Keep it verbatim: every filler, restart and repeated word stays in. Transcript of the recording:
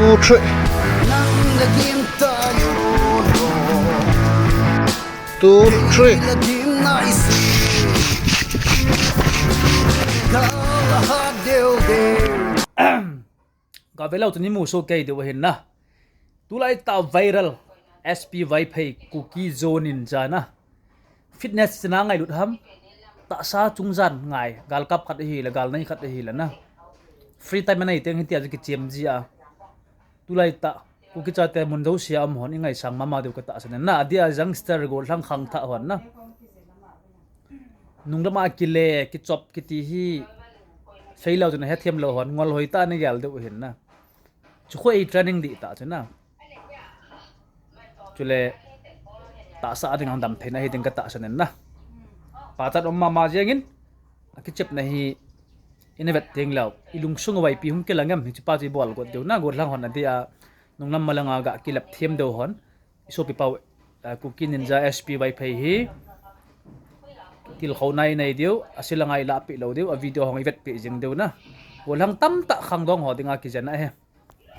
Two, three. Two, three. Ka ve lou chu ni mu so kei deu hin na. Tulai ta viral S P Vaiphei Kuki Zo Ninja na. Fitness sina ngailut ham. Tahsa chungjan ngai, gal kap khat ahi le, gal nei khat ahi le na. Free time anei teng hitia chu kichem ji a. Tulai ta Kuki chate mun jousea um hon i ngaisang mama deu ka tahsan na. Adia youngster gollhang khangthah hon na. Nunglam a kile, kichop kiti hi, sei lou chu na hethem lou hon, ngol hoi ta ni gel deu hin na. Chu khoi training di ta chu na. Chule, tahsa ding ang dam theina hi ding ka tahsan na. Pachat um mama jeng in, akichep na hi, i na vet teng lou, i lungsung a vaipi hung kilang em, hiche pa chu i bol got deu na, gollhang hon adia, nunglam malanga ga kilap them deu hon, i sopi pau, eh, Kuki Ninja S P Vaiphei hi, tilkhouna i nei deu, a silanga i lahpeh lou deu, a video hong i vetpeh jing deu na. Gollhang tamtah khangdong ho dinga kijen ahi.